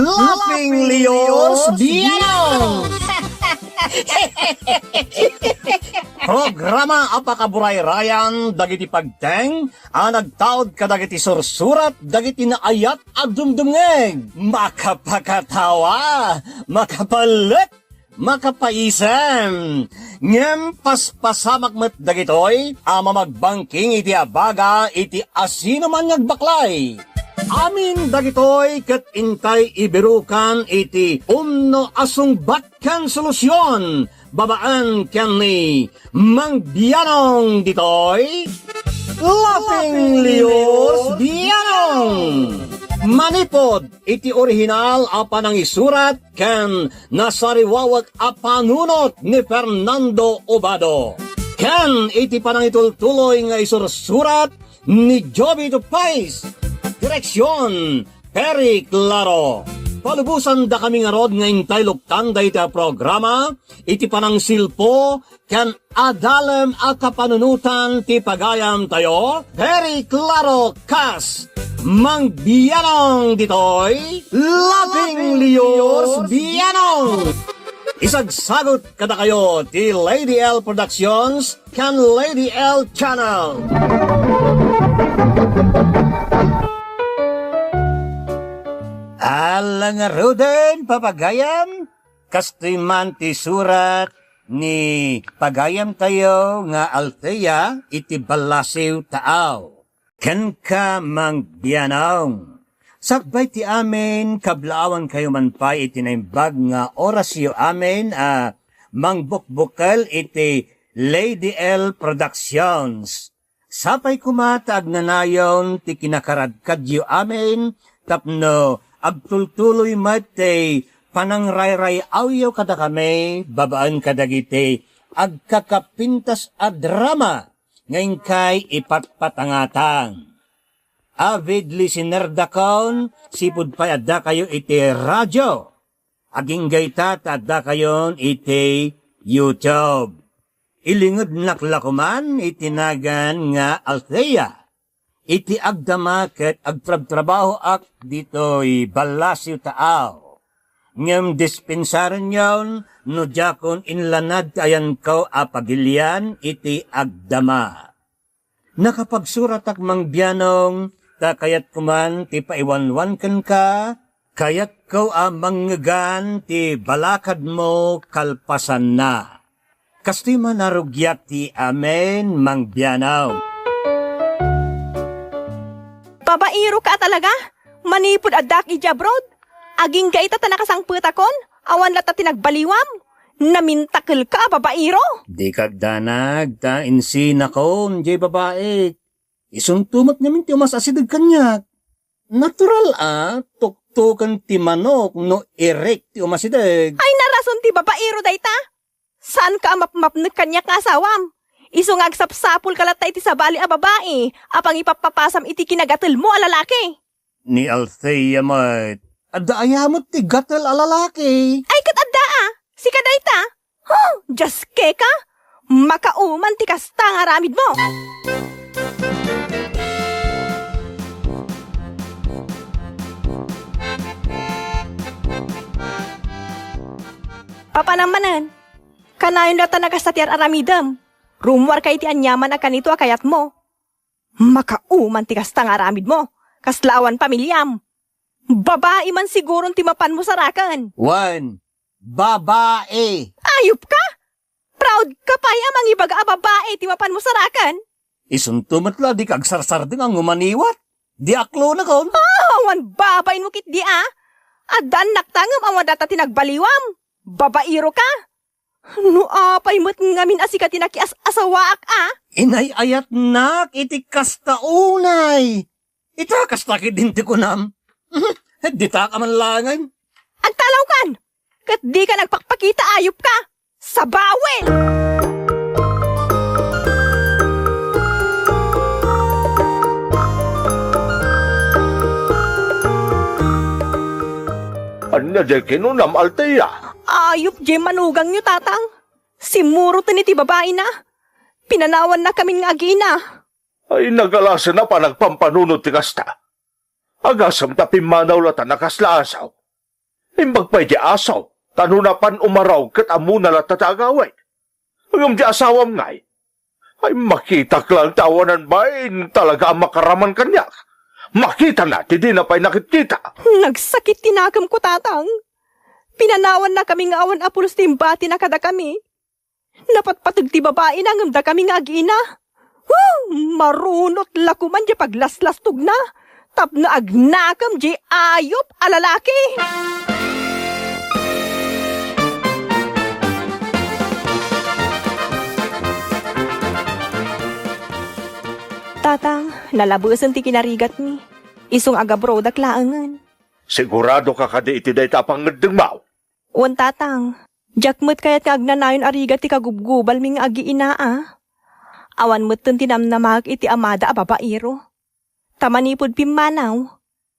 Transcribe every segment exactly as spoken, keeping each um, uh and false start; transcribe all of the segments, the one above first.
Laughing Leos Bianong! Programa a pakaburayrayan dagiti pagteng a nagtaud kadagiti sursurat dagiti naayat a dumdumngeg. Makapakatawa, makapalek, makapaisem. Ngem paspasamak met dagitoy a mamagbangking iti abaga iti asinoman nga agbaklay. Amin dagitoy ket intay ibirukan iti umno a sungbat ken solusion babaen ken ni Mang Bianong ditoy, Laughing Leos Bianong. Manipud iti orihinal a panangisurat ken nasariwawek a panunot ni Fernando Obado, ken iti panangitultuloy nga isursurat ni Joby Tupais, direksion, Perry Claro. Palubosan dakami ngarud nga intay luktan dayta a programa iti panangsilpo ken adalem a kapanunotan ti pagayamtayo, Perry Claro kas Mang Bianong ditoy, Laughing Leos Bianong. Isagsagut kadakayo ti Lady L Productions ken Lady L Channel. Ala ngaruden, papagayam, kastoy man ti surat ni pagayamtayo nga Althea iti ballasiw taaw. Kenka, Mang Bianong. Sakbay ti amin, kablaawankayo man pay iti naimbag nga orasyo amin a mangbukbukel iti Lady L Productions. Sapay koma ta agnanayon ti kinakaradkadyo amin tapno agtultuloy met ti panangrayray-awyo kadakami babaen kadagiti agkakapintas a drama nga inkay ipatpatangatang. Avid listenerdakon, sipud pay addakayo iti radio. Agingga ita ta addakayon iti YouTube. Ilingednak la koman iti nagan nga Althea. Iti agdama ket agtrabtrabahoak ditoy ballasiw taaw. Ngem dispensarenyon no diakon inlanad ti ayanko a pagilian iti agdama. Nakapagsuratak, Mang Bianong, ta kayatko man ti paiwanwan kenka, kayatko a mangngegan ti balakadmo kalpasanna. Kastoy man a rugiak ti amin, Mang Bianong. Babaero ka a talaga? Manipud addak iti abroad, agingga ita ta nakasangpetakon, awan latta ti nagbaliwam. Namintakelka a babaero. Dika agdanag ta insinakon diay babaik. Isunto met ngamin ti umas-asideg kaniak. Natural a, tuktoken ti manok no irik ti umasideg. Ay, narason ti babaero dayta. Saanka a mapmapnek kaniak nga asawam. Isu nga agsapsapulka latta iti sabali a babai a pangipappapasam iti kinagatelmo a lalaki. Ni Althea met, adda aya met ti gatel a lalaki? Ay, ket adda a. Sika dayta? Huh, diaske ka? Makauman ti kasta nga aramidmo. Papanam manen, kanayon latta a kasta ti ar-aramidem. Rummuarka iti aniaman a kanito a kayatmo. Makauman ti kasta nga aramidmo. Kasla awan pamiliam. Babai man siguron ti mapanmo saraken. Wen, babai. Ayupka? Proud ka pay a mangibaga a babai ti mapanmo saraken? Isunto met la, dika agsarsardeng a umaniwat. Di aklonakon. Ah, awan babainmo ketdi a. Adda annakta ngem awan data ti nagbaliwam. Babaero ka. No apay met ngamin a sika ti nakias-asawaak a? Inay-ayatnak iti kasta unay. Ita kasta ketdin ti kunam. Ditak a manlaengen. Agtalawkan! Ket dika nagpakpakita, ayupka! Sabawen! Ania diay kinunam, Althea? Ayup diay manugangyo, Tatang. Simmuroten iti babaina. Pinanawannakamin nga agina. Ay, nagalasen a panagpampanunot ti kasta. Agasem ta pimmanaw latta a kasla asaw. Imbag pay di asaw, ta no napan umaraw ket ammona latta ti agawid. Ngem di asawam ngay, ay, makitak laeng ta awanan bain talaga a makaraman kaniak. Makitana ti dina pay nakitkita. Nagsakit ti nakemko, Tatang. Pinanawannakami nga awan a pulos ti imbatina kadakami. Napatpateg ti babaina ngem dakami nga ag-ina. Huh! Marunot la koman diay paglaslastogna tapno agnakem diay ayup a lalaki. Tatang, nalabesen ti kinarigatmi. Isu nga agabrodak laengen. Siguradoka kadi iti dayta a pangngeddengmo? Wen, Tatang. Diak met kayat nga agnanayon a rigat ti kagubgubalmi nga agiina a. Awan metten ti namnamaek iti amada a babaero. Ta manipud pimmanaw,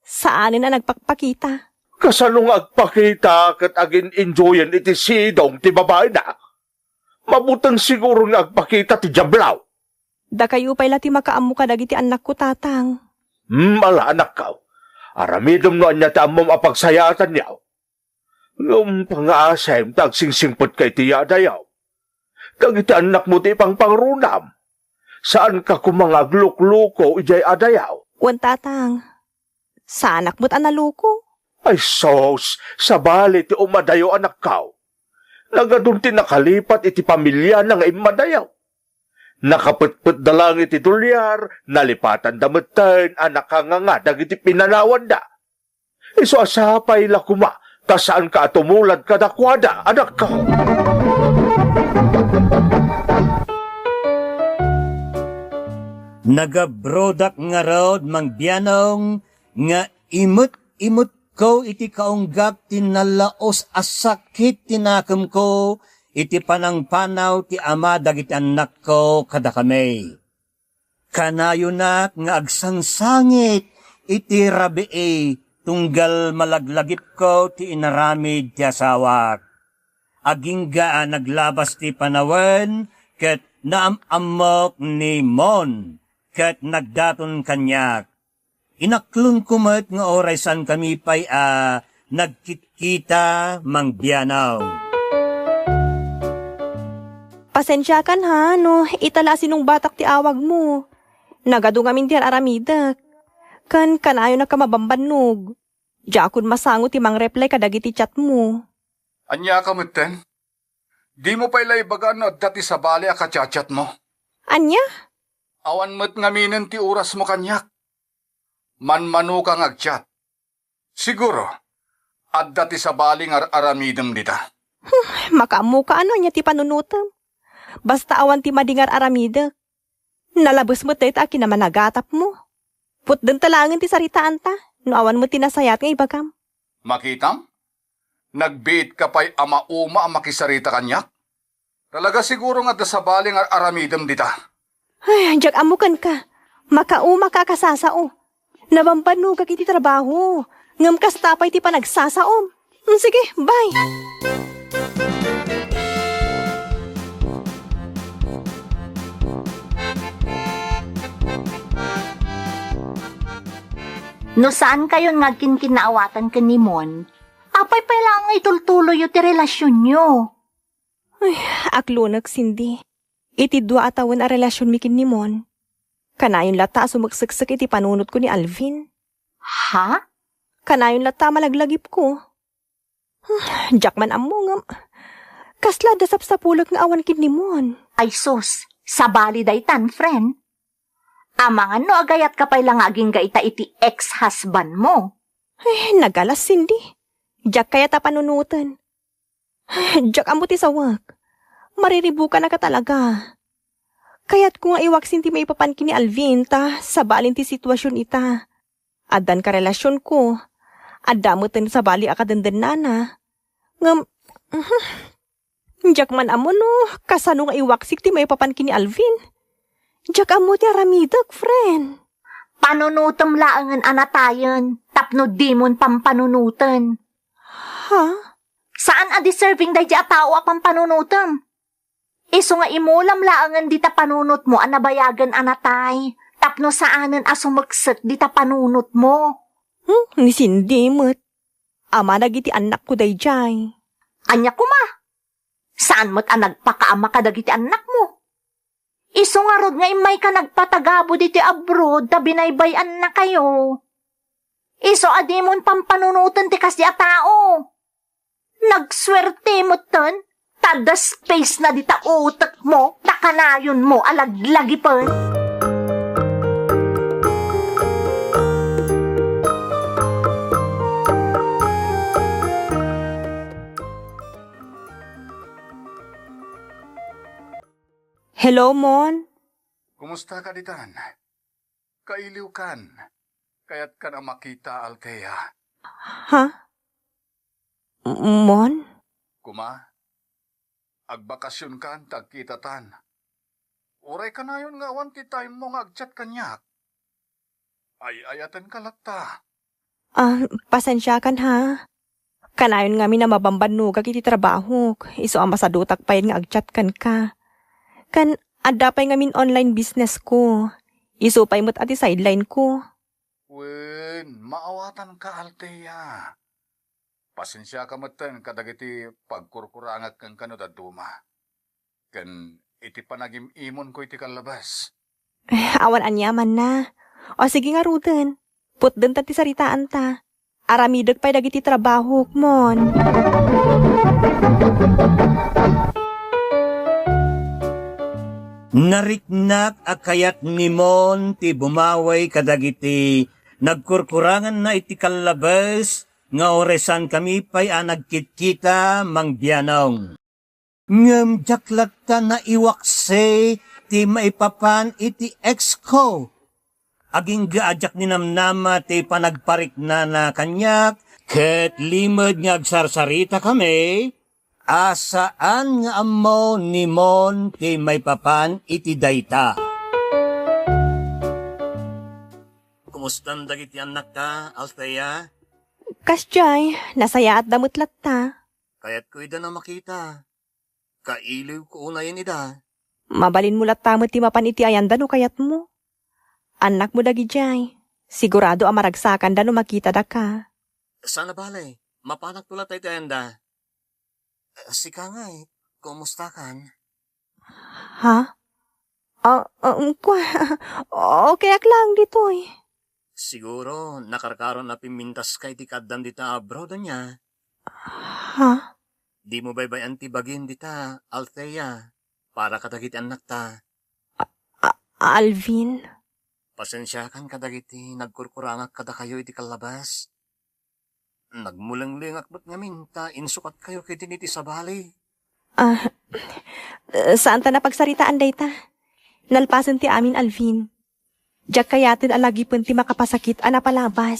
saanen a nagpakpakita. Kasano nga agpakita ket agin-enjoyen iti sidong ti babaina? Mabuteng siguro nga agpakita ti diablo. Dakayo pay la ti makaammo kadagiti annakko, Tatang. Hmm, ala, anakko. Aramidem no ania ti ammom a pagsayaatanyo. Ngem pangaasem ta agsingsingpetka iti yaadayo. Dagiti annakmo ti ipangpangrunam. Saanka koma nga aglukluko idiay adayo. Wen, Tatang. Saanak met a naluko. Ay sus, sabali ti umadayo, anakko. Nagadun ti nakalipat iti pamiliana nga immadayo. Nakapetpetda laeng iti dolyar, nalipatanda metten a nakanganga dagiti pinanawanda. Isu a sapay la koma ta saanka a tumulad kadakuada, anakko. Nagabrodak ngarud, Mang Bianong, nga imet-imetko iti kaunggak ti nalaus a sakit ti nakemko iti panangpanaw ti ama dagiti annakko kadakami. Kanayonak nga agsangsangit iti rabii tunggal malaglagipko ti inaramid ti asawak. Agingga a naglabas ti panawen ket naam-ammok ni Mon ket nagdaton kaniak. Inaklonko met nga uray saankami pay a nagkitkita, Mang Bianong. Pasensiakan ha, no ita la a sinungbatak ti awagmo. Nagadu ngamin ti ar-aramidek. Ken kanayonak a mabambannog. Diakon masango ti mangreply kadagiti chatmo. Ania ka metten? Dimo pay la ibaga no adda ti sabali a kachatchatmo? Ania? Awan met ngaminen ti orasmo kaniak. Manmanoka nga agchat. Siguro, adda ti sabali nga ar-aramidem dita. Hmm, makaammoka a no ania ti panunotem. Basta awan ti madi nga ar-aramidek. Nalabes met dayta a kinamanagatapmo. Putdenta laengen ti saritaanta, no awan met ti nasayaat nga ibagam. Makitam? Nagbiitka pay a mauma a makisarita kaniak? Talaga siguro nga adda sabali nga ar-aramidem dita. Ay, diak ammo kenka. Makaumaka a kasasao. Nabambannogak iti trabaho. Ngem kasta pay ti panagsasaom. Mm, sige, bye. No saan kayon nga agkinkinnaawatan ken ni Mon, apay pay laeng nga itultuloyyo ti relasionyo? Ay, aklonek, Cindy. Iti dua a tawen a relasionmi ken ni Mon, kanayon latta a sumekseksek iti panunotko ni Alvin. Ha? Kanayon latta a malaglagipko. Hmm, diak man ammo ngem, kasla adda sapsapulek nga awan ken ni Mon. Ay sus, sabali daytan, friend. Amangan no agayatka pay la nga agingga ita iti ex-husbandmo. Ay, nagalas, Cindy. Diak kayat a panunoten. Diak ammo ti sawek. Mariribukanaka talaga. Kayatko nga iwaksin ti maipapan ken ni Alvin ta sabali ti situasion ita. Addan karelasionko. Adda metten sabali a kadendennana. Ngem, mhm. Diak man ammo no kasano nga iwaksik ti maipapan ken ni Alvin. Diak ammo ti aramidek, friend. Panunotem laengen a natayen tapno dimon pampanunoten. Ha? Saan a deserving daydi a tao a pampanunotem. Isu nga imulam laengen dita panunotmo a nabayagen a natay tapno saanen a sumeksek dita panunotmo. Hmm, ni Cindy met. Ama dagiti annakko daydiay. Ania koma? Saan met a nagpakaama kadagiti annakmo? Isu ngarud nga immayka nagpatagabud iti abroad ta binaybay-annakayo. Isu a dimon pampanunoten ti kasdi a tao. Nagsuerte metten, ta daspace na dita utekmo, ta kanayonmo a laglagipen. Hello, Mon. Kumusta ka ditan? Kailiwkan. Kayatkan a makita, Althea. Ha? Mon? Kuma, agbakasionkan ta agkitatan. Uray kanayon nga awan ti time mo nga agchat kaniak. Ay-ayatenka latta. Ah, pasensiakan ha. Kanayon ngamin a mabambannogak iti trabahok, isu a masadutak pay nga agchat kenka. Ken adda pay ngamin online business ko. Isu pay met a ti sideline ko. Wen, maawatanka, Althea. Pasensiaka metten kadagiti pagkurkurangak kenka no dadduma. Ken iti panagim-imonko iti kallabas. Eh, awan aniamanna. O sige ngaruden, putdenta ti saritaanta. Aramidek pay dagiti trabahok, Mon. Nariknak a kayat ni Mon ti bumaway kadagiti nagkurkuranganna iti kallabas nga uray saankami pay a nagkitkita, Mang Bianong. Ngem diak latta naiwaksi ti maipapan iti ex ko. Agingga a diak ninamnama ti panagpariknana kaniak, ket limed nga agsarsaritakami a saan nga ammo ni Mon ti maipapan iti dayta. Kumustan dagiti annakta, Althea? Kasdiay, nasayaatda met latta. Kayatko ida a makita. Kailiwko unayen ida. Mabalinmo latta met ti mapan iti ayanda no kayatmo. Annakmo dagidiay. Sigurado a maragsakanda no makitada ka. Saan a bale, mapanakto latta iti ayanda. Sika ngay, kumustakan? Ha? Ah, ah, um, kwa, okayak lang ditoy. Siguro, nakarkaron a pimmintaska iti kaaddan dita abroad, ania? Ha? Dimo baybay-an ti bagim dita, Althea, para kadagiti annakta. A-, a-, Alvin? Pasensiakan kadagiti nagkurkurangak kadakayo iti kallabas. Nagmulenglengak met ngamin ta insukatkayo ketdi iti sabali. Ah, saanta a pagsaritaan dayta. Nalpasen ti amin, Alvin. Diak kayaten a lagipen ti makapasakit a napalabas.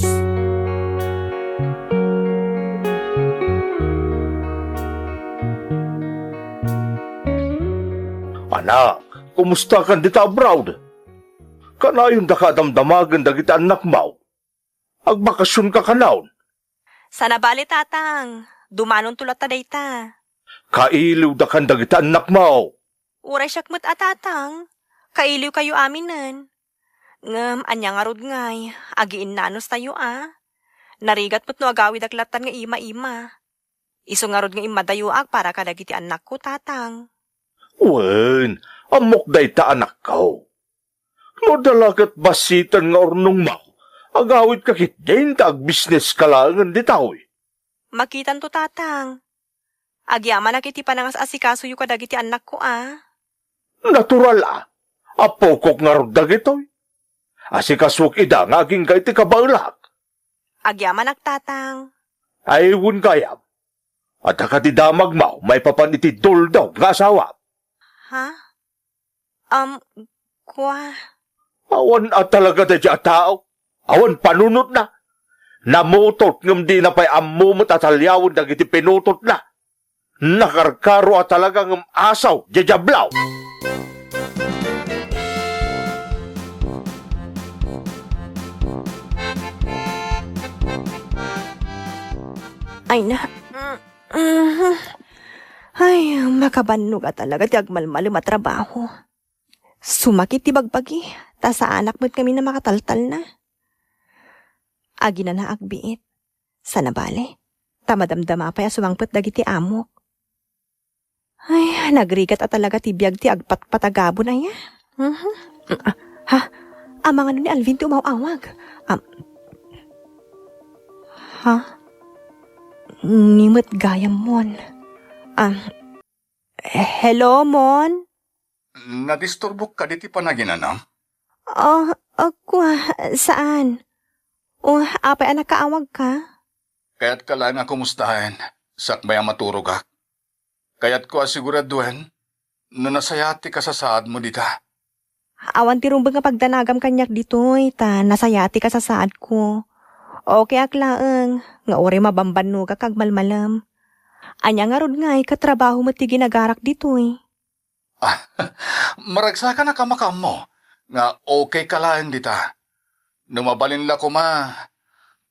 Anak, kumustakan dita abroad? Kanayonda ka a damdamagen dagiti annakmo? Agbakasionka kanayon? Saan a bale, Tatang. Dumanonto latta dayta. Kailiwdakan dagiti annakmo. Uray siak met a, Tatang. Kailiwkayo aminen. Ngem ania ngarud ngay, agiinnanustayo a. Narigat met no agawidak lattan nga ima-ima. Isu ngarud nga immadayoak para kadagiti annakko, Tatang. Wen, ammok dayta, anakko. No adda la ket bassit nga urnongmo, agawidka ketdin ta agbisneska laengen ditoy. Makitanto, Tatang. Agyamanak iti panangas-asikasoyo kadagiti annakko a. Natural a. Appokok ngarud dagitoy. Asikasok ida nga agingga iti kabaelak. Agyamanak, Tatang. Ay, wen gayam. Adda kadi damagmo maipapan iti duldog nga asawam? Ha? Um, kwa. Awan a talaga daydiay a tao. Awan panunotna. Namutot ngem dina pay ammo met a taliawen dagiti pinutotna. Nakarkaro a talaga ngem asaw, diadiablo! Ay na. Mhm. Ay, makabannog a talaga ti agmalmalem a trabaho. Sumakit ti bagbagi, ta saanak met ngamin a makataltalna. Aginanaak biit. Saan a bale, Ta madamdama pay a sumangpet dagiti amok. Ay, nagrigat a talaga ti biag ti agpatpatagabon aya. Mhm. Ah, ha? Amangano ni Alvin ti umaw-awag? Am, ha? Ni met gayam, Mon. Ah, hello, Mon? Nadisturbok kadi ti panaginanam? Ah, ah, kua, saan? Oh, apay a nakaawagka? Kayatko laeng a kumustaen, sakbay a maturogak. Kayatko a siguraduen no nasayaat ti kasasaadmo dita. Awan ti rumbeng a pagdanagam kaniak ditoy, ta nasayaat ti kasasaadko. Okayak laeng, nga uray mabambannogak agmalmalem. Ania ngarud ngay ket trabaho met ti ginagarak ditoy? Maragsakanak a makaammo nga okayka laeng dita. No mabalin la koma,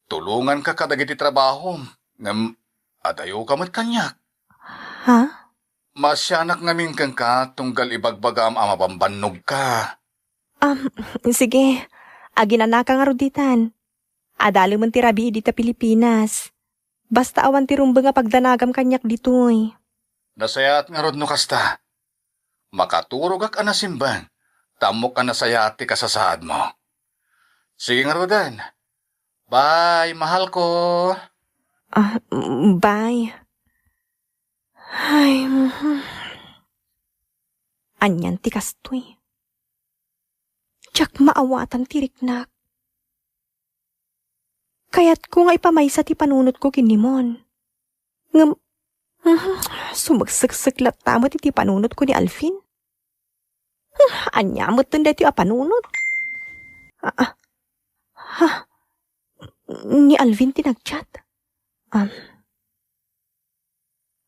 tulonganka kadagiti trabahom, ngem adayoka met kaniak. Ha? Maasianak ngamin kenka tunggal ibagbagam a mabambannogka. Am, sige. Aginanaka ngarud ditan. Adalemen ti rabii dita Pilipinas. Basta awan ti rumbeng a pagdanagam kaniak ditoy. Nasayaat ngarud no kasta. Makaturogak a nasimbeng, ta ammok a nasayaat ti kasasaadmo. Sige ngaruden. Bye, mahalko. Ah, mm, bye. Ay, mhm. Anian ti kastoy? Diak maawatan ti riknak. Kayatko nga ipamaysa ti panunotko ken ni Mon. Ngem, mhm, sumekseksek latta met iti panunotko ni Alvin. Hmm, ania metten daytoy a panunot? Ah, ah, ha? Ni Alvin ti nag-chat? Um,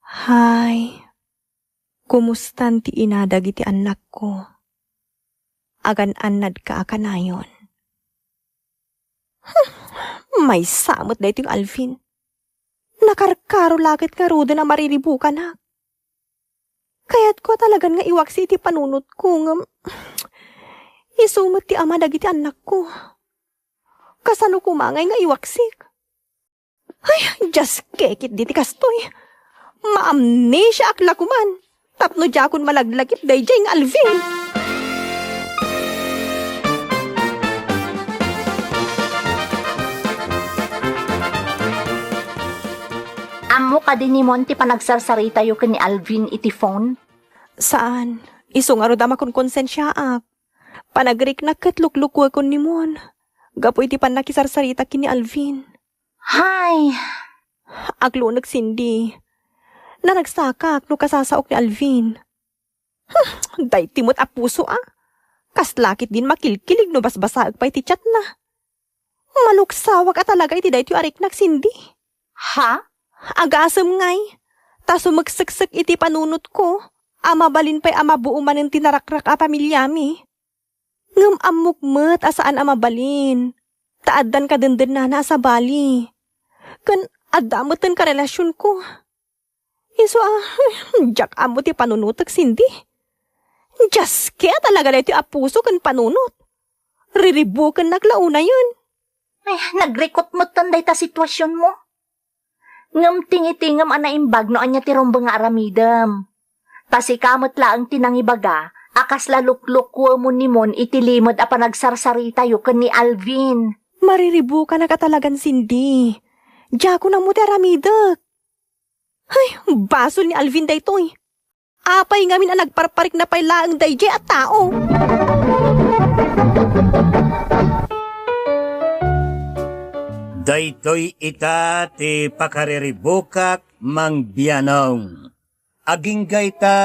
Hi. Kumustan ti ina dagiti annakko? Agan-annadka a kanayon? Hmm, maysa met daytoy Alvin. Nakarkaro la ket ngaruden a mariribukanak. Kayatko a talagan nga iwaksi iti panunotko, ngem isu met ti ama dagiti annakko. Kasano koma ngay nga iwaksik? Ay, diaskek iti kastoy. Maamnesiaak la koman tapno diakon malaglagip daydiay nga Alvin. Ammo kadi ni Mon ti panagsarsaritayo ken ni Alvin iti phone? Saan. Isu ngarud a makonkonsensiaak. Panagriknak ket luklukuekon ni Mon gapu iti pannakisarsarita ken ni Alvin. Hay! Aglunek, Cindy. Naragsakak no kasasaok ni Alvin. Hmm, daytoy met a puso a. Kasla ketdin makilkilig no basbasaek pay ti chatna. Maluksawak a talaga iti daytoy a riknak, Cindy. Ha? Agasem ngay, ta sumekseksek iti panunotko a mabalin pay a mabuo manen ti narakrak a pamiliami. Ngem ammok met a saan a mabalin, ta addan kadendennana a sabali. Ken adda metten karelasionko. Isu a, diak ammo ti panunotek, Cindy. Diaskek a talaga daytoy a puso ken panunot. Riribukennak la unayen. Ay, nagrikot metten dayta situasionmo. Ngem tingitingem a naimbag no ania ti rumbeng nga aramidem. Ta sika met laeng ti nangibaga a kasla luklukuemon ni Mon iti limed a panagsarsaritayo ken ni Alvin. Mariribukanak a talagan, Cindy. Diakon ammo ti aramidek. Ay, basol ni Alvin daytoy. Apay ngamin a nagparparikna pay laeng daydiay a tao? Daytoy ita ti pakariribukak, Mang Bianong. Agingga ita,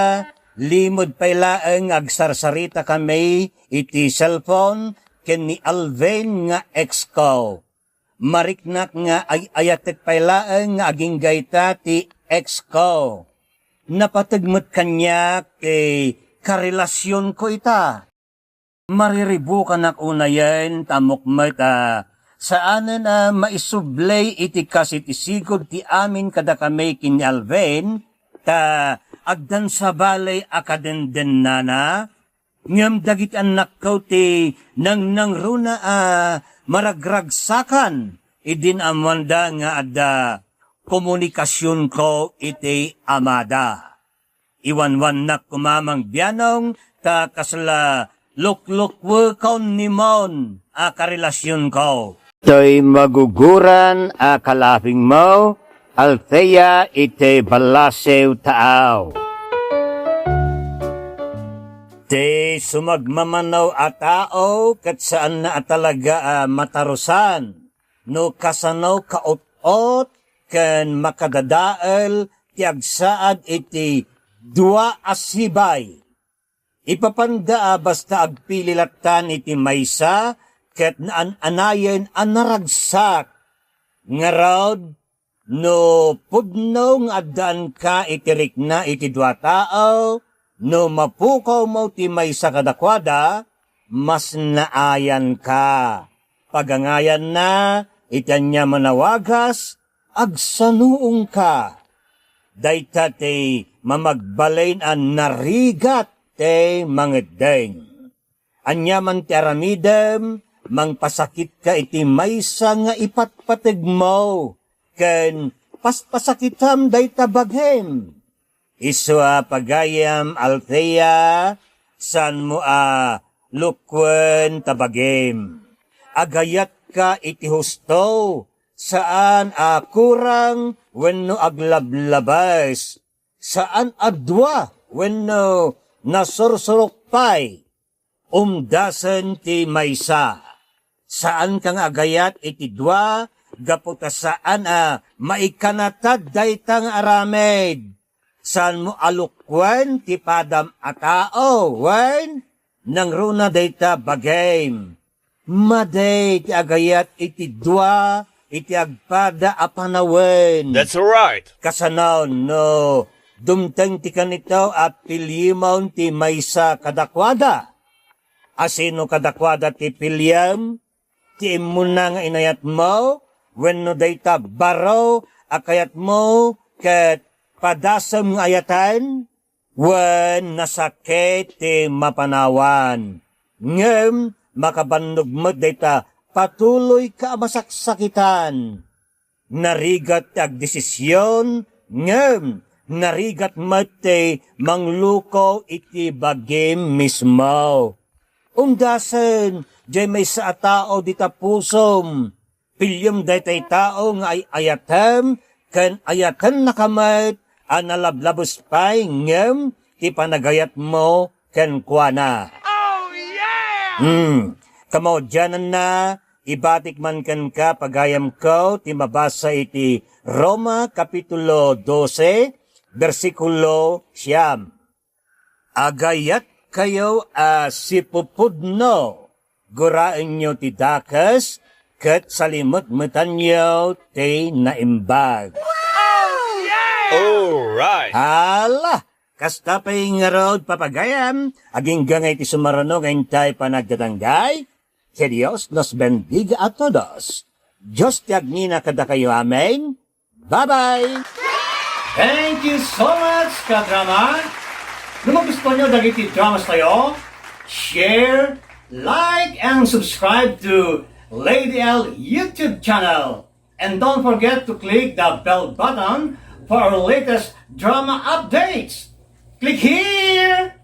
limed pay laeng nga agsarsaritakami iti cellphone ken ni Alvin nga ex ko. Mariknak nga ay-ayatek pay laeng nga agingga ita ti ex ko. Napateg met kaniak ti karelasionko ita. Mariribukanak unayen, ta ammok met a saanen a maisubli iti kasitisigud ti amin kadakami ken ni Alvin, ta addan sabali a kadendennana, ngem dagiti annakko ti nangnangruna a maragragsakan idin ammoanda nga adda komunikasionko iti Amada. Iwanwannak koma, mangbianong, ta kasla luklukwekonmi a karelasionko. Toy maguguran a kalabingmo, Althea, iti ballasiw taaw. Ti sumagmamano a tao ket saanna a talaga a matarusan no kasano kaut-ot ken makadadael ti agsaad iti dua a sibay. Ipapanda a basta agpili lattan iti maysa ket naan-anayen a naragsak. Ngarud, no pudno nga addaanka iti rikna iti dua tao, no mapukawmo ti maysa kadakuada, mas naayanka. Pagangayanna, iti aniaman a wagas, agsanuongka. Dayta ti mamagbalin a narigat ti mangeddeng. Aniaman ti aramidem, mangpasakitka iti maysa nga ipatpategmo, ken paspasakitam dayta bagim. Isu a pagayam, Althea, saanmo a lukuen ta bagim. Agayatka iti husto, saan a kurang wenno aglablabes, saan a dua wenno nasursurok pay. Umdasen ti maysa. Saanka nga agayat iti dua gapu ta saan a maikanatad dayta nga aramid. Saanmo a lukuen ti padam a tao wen nangruna dayta bagim. Madi ti agayat iti dua iti agpada a panawen. That's right. Kasano no dumteng ti kanito a piliem ti maysa kadakuada? Asino kadakuada ti piliem? Ti immuna nga inayatmo wenno dayta baro a kayatmo ket padasem nga ayaten? Wen, nasakit ti mapanawan, ngem makabannog met dayta patuloyka a masaksakitan. Narigat ti agdesision, ngem narigat met ti mangluko iti bagim mismo. Umdasen, diay maysa a tao dita pusom. Piliem daytay tao nga ay-ayatem ken ayatennaka met a nalablabes pay ngem ti panagayatmo kenkuana. Oh, yeah! Hmm. Kamaudiananna, ibatik man kenka, pagayamko, ti mabasa iti Roma Kapitulo dose, bersikulo siyam. Agayatkayo a sipupudno, guraenyo ti dakes, ket salimetmetanyo ti naimbag. Alright! Hala! Kasta pay ngarud, papagayam, agingga nga iti sumaruno nga intay panagdadanggay, que Dios nos bendiga a todos. Dios ti agngina kadakayo. Amen. Bye-bye! Thank you so much, kadrama! No magustuhan nyo dagiti dramas tayo, share, like, and subscribe to Lady L YouTube channel. And don't forget to click the bell button for our latest drama updates. Click here!